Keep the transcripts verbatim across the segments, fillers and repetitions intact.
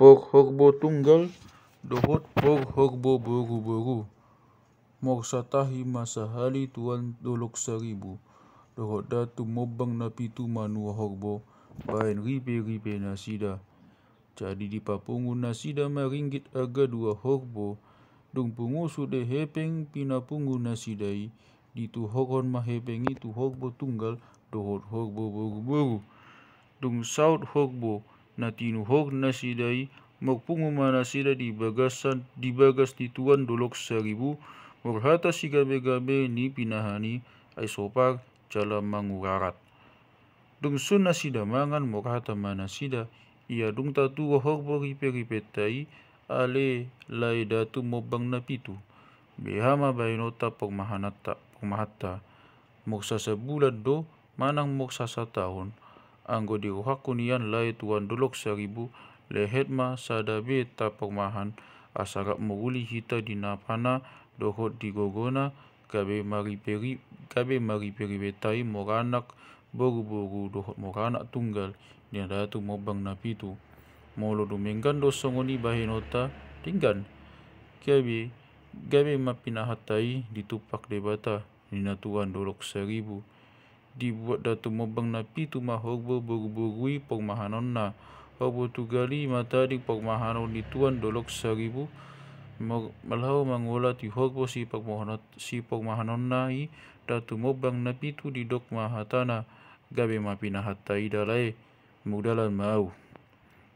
Pok Horbo Tunggal dohot Pok Horbo Boruboru. Mok satahi ma sahali Tuan Dolok Saribu dohot Datu Mombang Napitu manua horbo baen riperipe nasida. Jadi dipapungu nasida ma ringgit arga dua horbo. Dung pungu sude hepeng pinapungu nasida i, dituhorhon ma hepeng i tu Horbo Tunggal dohot Horbo Boruboru. Dung saut horbo na tinuhor nasida i, mok pungu ma nasida di bagasan, di bagas ni Tuan Dolok Saribu, murhata sigabegabe ni pinahan i, ai sopar jala mangurarat. Dung sun nasida mangan, murhata ma nasida, ia dung tatuo horbo riperipenta i, ale lae Datu Mombang Napitu. Beha ma baenonta pok mahananta, pok mahanta. Mok sasabulan do, manang mok sasataon. Anggo di rohangku nian lae Tuan Dolok Saribu, lehet ma sada be tapok mahan, asa rap manguli hita di napana dohot di gogona, gabe mariperi, gabe mariperipe hita i maranak boruboru dohot maranak tunggal, ninna Datu Mombang Napitu. Molo dumenggan do songon i bahenonta, denggan. Gabe, gabe ma pinahanta i ditumpak Debata, ninna Tuan Dolok Saribu. Dibuat Datu Mombang Napitu ma horbo boruboru i pok mahanonna. Horbo tunggal i matading pok mahanon ni Tuan Dolok Saribu. Mar-, laho mangulati horbo sipok mahanot-, sipok mahanonna i Datu Mombang Napitu, didok ma hatana, gabe ma pinahanta i da lae, mok dalan ma au.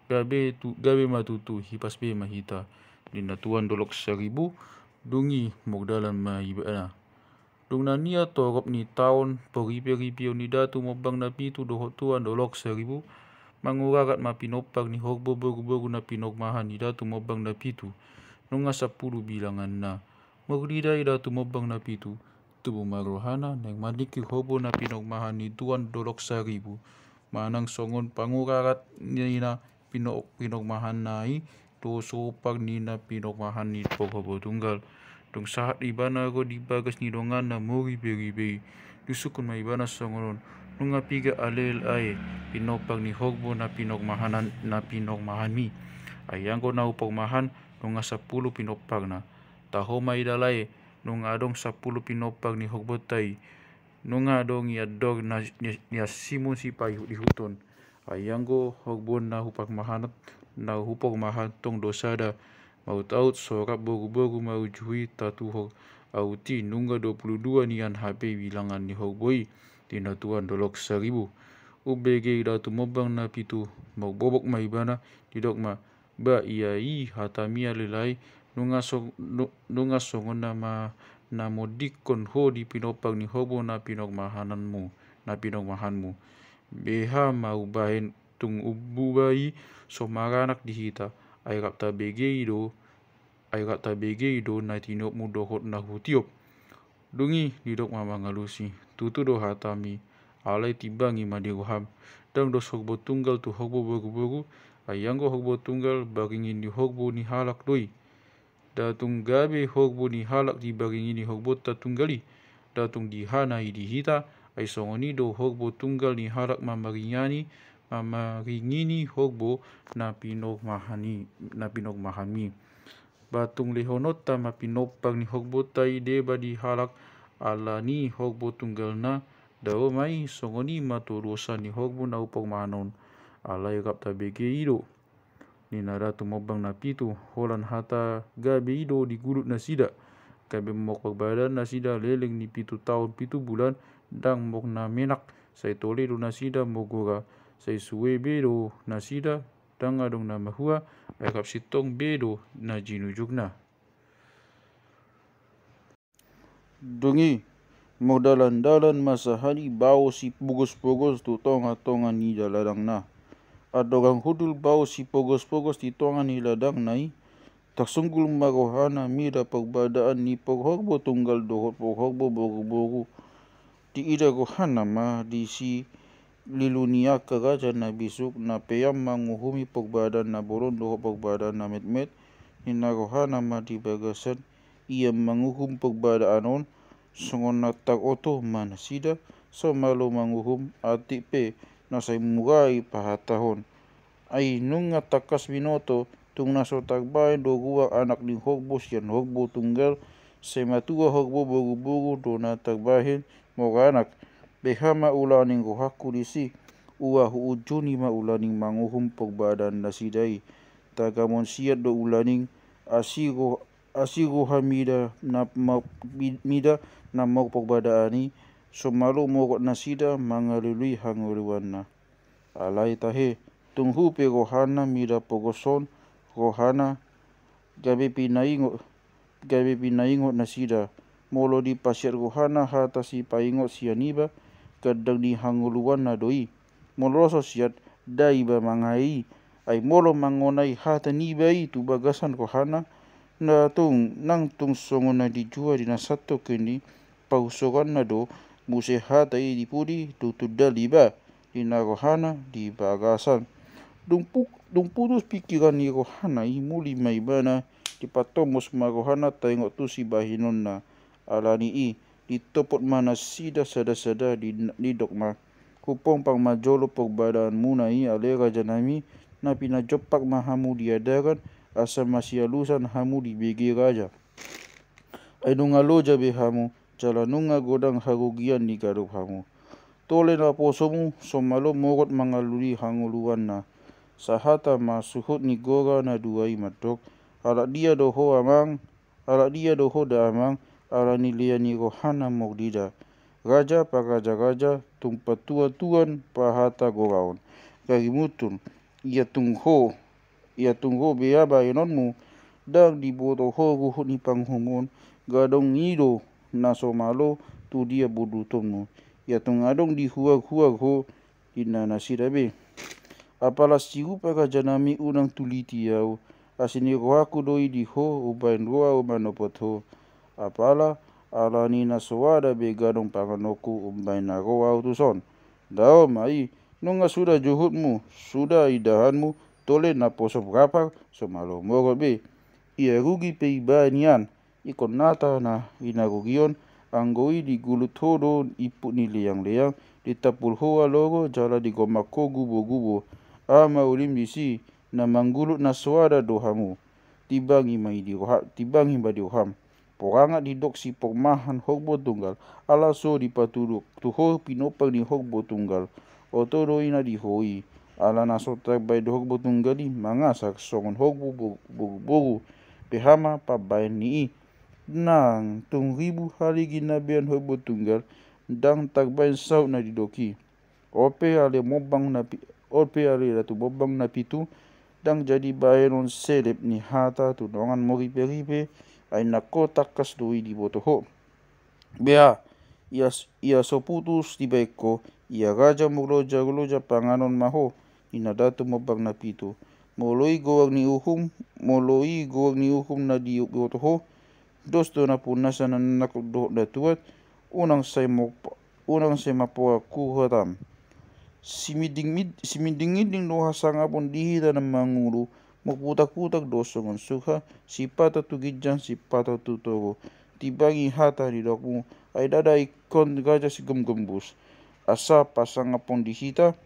Gabe tu-, gabe ma tutu, hipas be ma hita, ninna Tuan Dolok Saribu. Dung i mok dalan ma ibana. Dung na nian torop ni taon, poriperipeon ni Datu Mombang Napitu dohot Tuan Dolok Saribu, mangurarat ma pinompak ni horbo boruboru na pinok mahan ni Datu Mombang Napitu. Nunga sampulu bilanganna. Molo didok Datu Mombang Napitu, tubu ma rohana naeng maningkir horbo na pinok mahan ni Tuan Dolok Saribu. Manang songon pangurarat ni na pinok, pinok mahanna i, do sopar ni na pinok mahan ni Pok Horbo Tunggal. Dung sahat ibana ro di bagas ni donganna mariperipe i, disungkun ma ibana songon on, nunga piga ale lae pinompak ni horbo na pinok mahanan, na pinok mahanmi? Ai anggo na hupok mahan, nunga sampulu pinompakna. Taho ma i da lae, nunga adong sampulu pinompak ni horbonta i. Nunga adong i andor na, ni, ni ansimu sipaihut-ihuton. Ai anggo horbon na hupok mahan, na hupok mahan tong do sada. Mautaut so rap boruboru ma uju i tatuhor au ti, nunga dua pulu dua nian hape bilangan ni horbo i, ninna Tuan Dolok Saribu. Umbege i Datu Mombang Napitu, marbobok ma ibana, didok ma, ba ia i hatami ale lae, nunga so-, nu-, nunga songon na ma-, na mondingkon ho di pinompak ni horbo na pinok mahananmu, na pinok mahanmu. Beha ma umbahen tung umbuba i so maranak di hita, ai rap tabege i do, ai rap tabege i do na tiniopmu dohot na hutiop. Dung i didok ma mangalusi, tutu do hatami, alai timbangi ma di roham. Ndang dos Horbo Tunggal tu horbo boruboru, ai anggo Horbo Tunggal baringi ni horbo ni halak do i. Ndang tung gabe horbo ni halak di baringi ni horbonta tunggal i. Ndang tung dihana i di hita, ai songon i do Horbo Tunggal ni halak mamaringani, mamaringini horbo na pinok mahan i, na pinok mahanmi. Ba tung lehononta ma pinompak ni horbonta i deba di halak ala ni Horbo Tunggalna, dao ma i, songon i ma tolosan ni horbo na hupok mahan on, alai rap tabege i do. Ninna Datu Mombang Napitu, holan hata gabe i do digulut nasida. Gabe mok parbadaan nasida leleng ni pitu taon pitu bulan, ndang mok na menak, sai tole do nasida mogora, sai sue be do nasida, ndang adong na mahua, ai rap sintong be do na jinujungna. Dung i, mardalan-dalan ma sahali bao sipogospogos tu tonga-tonga ni ladangna. Andorang hundul bao sipogospogos di tonga ni ladangna i, tarsunggul ma rohana mida parbadaan ni Pok Horbo Tunggal dohot Pok Horbo Boruboru. Diida rohana ma disi lilu ni angka raja na bisuk na pean manguhumi parbadaan na bolon dohot parbadaan na metmet, ninna rohana ma di bagasan ia manguhum parbadaan on, songon na taroto ma nasida, so malo manguhum atik pe na sai mura i pahatahon. Ai nunga tangkas binoto, tung na so tarbahen do ruar anak ni horbo sian horbo tunggal, sai matua horbo boruboru do na tarbahen mora anak. Beha ma ulaning rohangku disi, ua huunjuni ma ulaning manguhum porbadaan nasida i. Tagamon siat do ulaning, asi ro-, asi roha mida na ma-, mi-, mida na maur porbadaan i, so malo morot nasida mangalului hangoluanna. Alai tahe, tung hu pe rohana mida pogos on, rohana gabe pinaingot, gabe pinaingot nasida. Molo dipasiat rohana hata sipaingot sian iba, gandang ni hangoluanna do i. Molo so siat, nda iba mangae i. Ai molo mangonai hata niba i tu bagasan rohana, na tung, nang tung songon na dijua di na santongkin i, pausonganna do, muse hata i di pudi, tung tundal iba di na rohana di bagasan. Dung pu-, dung putus pikiran ni rohana i, muli ma ibana, dipatomos ma rohana taingot tu sibahenonna. Alani i, ditopot ma nasida sada-sada di, didok ma: Hupompang ma jolo porbadaanmuna i, ale rajanami, na pinajompak ma hamu di adaran, asa masialusan hamu dibege raja. Ai nunga loja be hamu, jala nunga godang harugian ni ganup hamu. Tole naposomu, so malo morot mangalului hangoluanna. Sahata ma suhut ni gora na dua i mandok: Halak dia do ho amang, halak dia do ho da amang, ala ni lea ni rohana mordida. Raja parajaraja, tung patuan-tuan pahata goraon. Garimuntun, ia tung ho, ia tung ho bea baenonmu, ndang diboto ho ruhut ni panguhum on, gadong i do na so malo tu dia bondutonmu. Ia tung adong dihuar-huar ho, ninna nasida be. Apala sirupa rajanami unang tuliti ahu, asi ni rohangku do i di ho, umbahen ro ahu manopot ho. Apala, ala ni na so ada be gadong panganonku, umbahen na ro ahu tuson. Dao ma i, nunga suda juhutmu, suda indahanmu, tole naposom rapar, so malo morot be. Ia rugi pe iba nian, ingkon hata na hinarugion, anggo i digulut ho do imput ni leang-leang, ditampul ho alogo, jala digomak ho gubo-gubo. Aha ma ulim disi, na manggulut na so ada do hamu. Timbangi ma i di roha-, timbangi ma di roham. Porangat didok sipormahan horbo tunggal, ala so dipatuduk tu ho pinompang ni horbo tunggal. Oto do i na di ho i, ala na so tarbahen horbo tunggal i mangasar songon horbo bo-, boru-boru. Beha ma pambahen ni i. Nang tung ribu hali ginabean horbo tunggal, ndang tarbahen saut na didok i. On pe ale mombang na pi-, on pe ale Datu Mombang Napitu, ndang jadi bahenon selep ni hata tu dongan moripe-ripe, ai nangko tangkas do i diboto ho. Beha, ia s-, ia so putus dibahen ho, ia raja marloja-loja panganon ma ho, ninna Datu Mombang Napitu. Molo i goar ni uhum, molo i goar ni uhum na diboto ho, dos do na punasa na nangkok dohot na tuat, unang sai mo-, unang sai mapoa huhatam. Siminding-mid-, siminding-inding do hasangapon di hita na mangolu, marputak-putak do songon suha, sipata tu ginjang, sipata tu toru. Timbangi hata didokmu, ai ndada ingkon raja sigomgombus. Asa pasangapon di hita,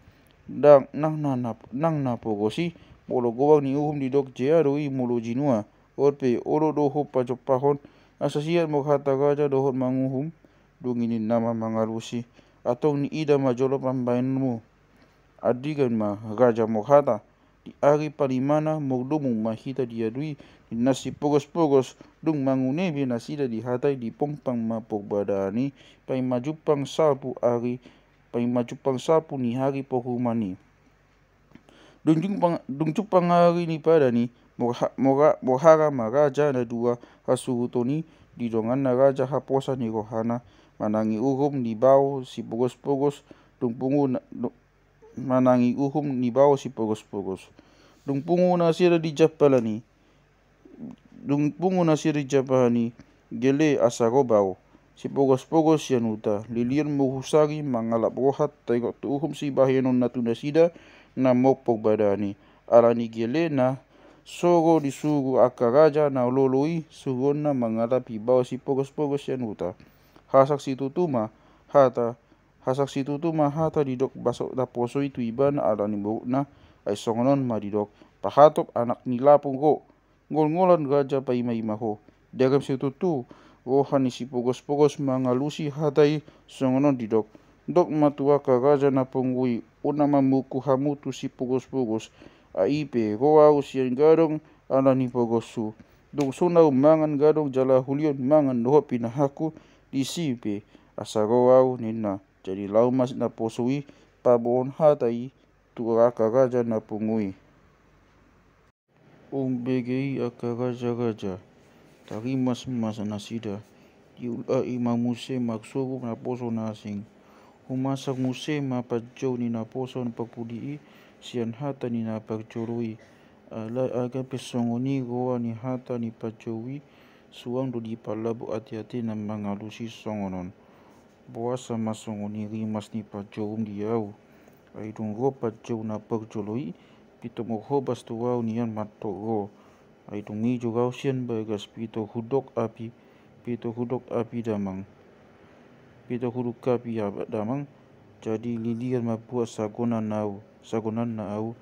ndang, nang na, na, nang na pogos i, molo goar ni uhum didok jea do i molo jinua. On pe, olo do ho pajompahon, asa siat ma hata raja dohot manguhum, dung i ninna ma mangalusi. Antong niida ma jolo pambahenonmu. Andigan ma raja marhata, di ari palimana mardomu ma hita di adu i, ninna sipogos-pogos, dung mangune be nasida di hata i dipompang ma porbadaan i, paima jumpang sapu ari, paima jumpang sapu ni ari pohuman i. Dung jumpang, dung jumpang ari ni padan i, morha-, morha-, morhara ma raja na dua hasuhuton i, di donganna raja haposan ni rohana, manangi uhum ni bao sipogos-pogos, dung pungu na, du-, manangi uhum ni bao sipogos-pogos. Dung pungu nasida di jampalan i, dung pungu nasida di jampalan i, gele asa ro bao sipogos-pogos sian huta, lilion marhusari mangalap roha taingot tu uhum sibahenonna tu nasida na maur porbadaan i. Ala ni gele na so ro disuru angka raja na lolo i suruonna mangalapi bao sipogos-pogos sian huta. Hasang situtu ma hata Hasang situtu ma hata didok baso naposo i tu ibana ala ni borukna, Ai songon on ma didok, pahatop anak ni lapung ho, ngolngolan raja paimaima ho. Dagam situtu, roha ni si Pogospogos mangalusi hata i songon on didok, dok ma tu angka raja na pungu i, unang mamungku hamu tu si Pogospogos. Ai i pe ro ahu sian gadong ala ni pogoshu. Dung sun ahu mangan gadong jala hulihon mangan dohot pinahanku disi pe, asa ro ahu ninna. Jadi laho ma naposo i paboahon hata i tu angka raja na pungu i. Umbege i angka raja-raja, tarimas ma nasida. Diulak i ma muse marsoru naposo na asing. Humasar muse ma panjou ni naposo na parpudi i sian hata ni na parjolo i. Alai asa pe songon i roha ni hata ni panjou i, suang do dipalabo ate-ate na mangalusi songon on. Boasa ma songon i rimas ni panjouhum di ahu? Ai dung ro panjou na parjolo i, pintor marhobas tu ahu nian mandok ro. Ai dung mijur ahu sian bagas, pintor hudok api, pintor hudok api damang. Pintor hudok api damang, jadi lilian ma buat sagonanna ahu, sagonanna ahu,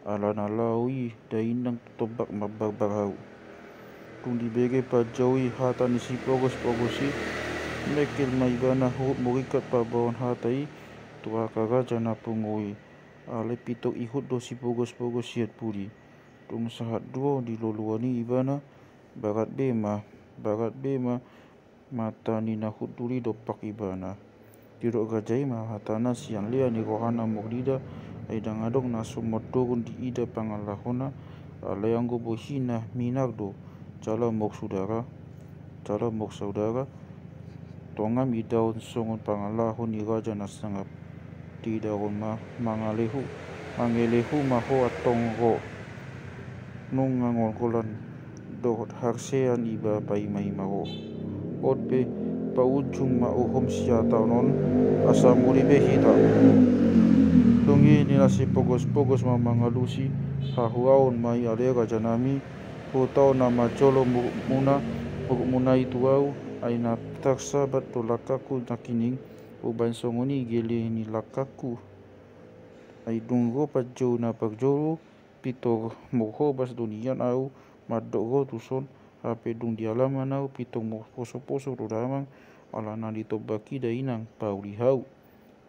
ala na laho i dainang tu tombak mambarbar ahu. Dung dibege panjou i hata ni si Pogospogos i, mengkel ma ibana huhut maringkat paboahon hata i tu angka raja na pungu i. Alai pintor ihut do si Pogospogos sian pudi. Dung sahat do di loloan i ibana, barat be ma, barat be ma mata ni na hundul i dompak ibana. Didok raja i ma hatana sian lea ni rohana mardida, ai ndang adong na so mandok diida pangalahona, alai anggo bohina minar do, jala marsudara, jala marsaudara, tongon idaon songon pangalaho ni raja na sangap. Didaon ma mangalehu, mangalehu ma ho antong ro. Nunga ngolngolan dohot harsean iba paimaima ho. On pe, paujung ma uhum sian taon on, asa muli be hita. Dung i ninna si Pogospogos ma mangalusi, hahuaon ma i ale rajanami, hutaon na manjalo murukmuna, murukmuna i tu ahu, ai na tarsabat do langkangku nangkining, umbahen songon i gele ni langkangku. Ai dung ro panjou na parjolo, pintor marhobas do nian ahu mandok ro tuson, hape dung di alaman ahu pintor marposo-poso do damang, alana di tombak i dainang pauli ahu.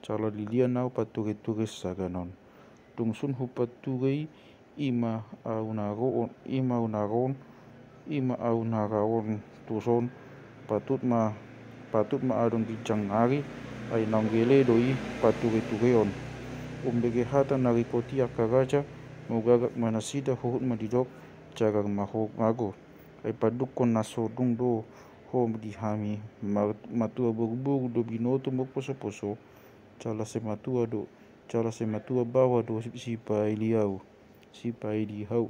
Jala lilian ahu pature-ture sagan on. Dung sun hupature i, i ma ahu na ro on, i ma ahu na ro on, i ma ahu na ro on tuson, patut ma, patut ma adong ginjang ari, ai naung gele do i pature-tureon. Umbege hata na ringkot i angka raja, maugagat ma nasida huhut ma didok, jagar ma ho mago. Ai pandukkon na so dung do ho di hami, ma-, matua boru-boru do binoto marposo-poso, jala sai matua do, jala sai matua baoa do sipaili ahu, sipaili ahu.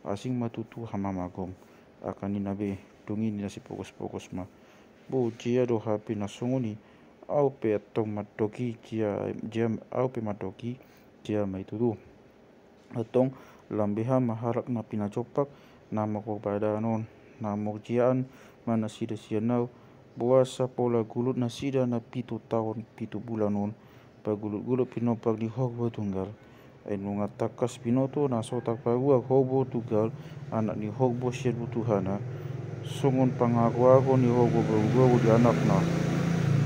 Asing ma tutu hamamagom. Angka ninna be, dung i ninna si Pogospogos ma. Bo, jea do hape na songon i, ahu pe antong mandok i, jea, jea, ahu pe mandok i, jea ma i tutu. Antong, lam beha ma halak na pinajompak, na marparbadanon, na marjiaan ma nasida sian ahu, boasa pola gulut nasida na pitu taon pitu bulan on, pagulut-gulut pinompar ni horbo tunggal. Ai nunga tangkas binoto na so tarparuar horbo tunggal, anak ni horbo sian butuhana. Songon pangago-ago ni horbo boru-boru di anakna.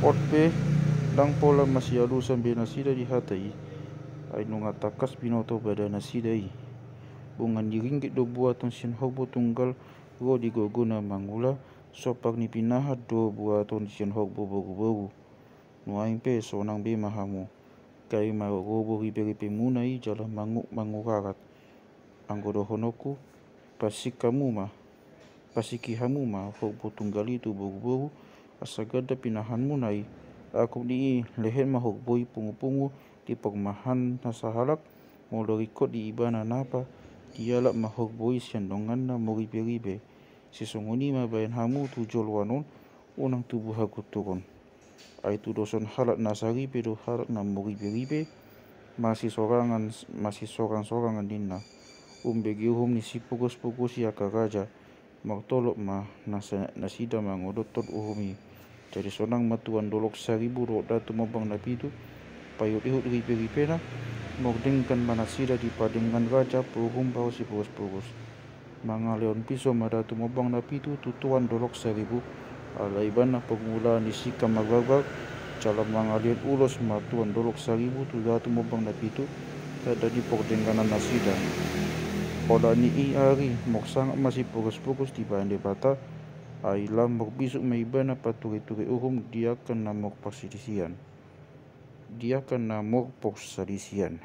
On pe, ndang pola masialusan be nasida di hata i. Ai nunga tangkas binoto badan nasida i. Bongan ni ringgit do buaton sian horbo tunggal, ro di gogona mangula, sompak ni pinahan do buaton sian horbo boru-boru. Nuaeng pe sonang be ma hamu. Gabe ma ro boru ripe-ripemuna i jala mangu-, mangurarat. Anggo dohononku, pasik hamu ma, pasiki hamu ma horbo tunggal i tu boru-boru, asa ganda pinahanmuna i. Angkup ni i, lehet ma horbo i pungu-pungu di parmahan na sahalak, molo ringkot di ibana napa, dialap ma horbo i sian donganna marripe-ripe. Sisongon i ma baen hamu tu joloan on, unang tubu hagunturon. Ai tudoson halak na saripe do halak na marripe-ripe, masisorangan, masisorang-sorangan ninna. Umbege uhum ni si Pogospogos i angka raja, martolop ma nasa-, nasida mangodothon uhum i. Jadi sonang ma tuan dolok saribu dohot datu mombang na pitu, paihut-ihut ripe-ripena, mordenggan ma nasida di padangan raja, paruhum dohot siporus-porus. Mangalehon piso ma Datu Mombang Napitu tu Tuan Dolok Saribu, ala ibana parmula ni singkang marbarbar, jala mangalehon ulos ma Tuan Dolok Saribu tu Datu Mombang Napitu, tanda ni pardengganan nasida. Holan i ari, marsangap ma siporus-porus dibahen Debata, ai lam marbisuk ma ibana pature-ture uhum di angka na marparsalisian. Di angka na marparsalisian.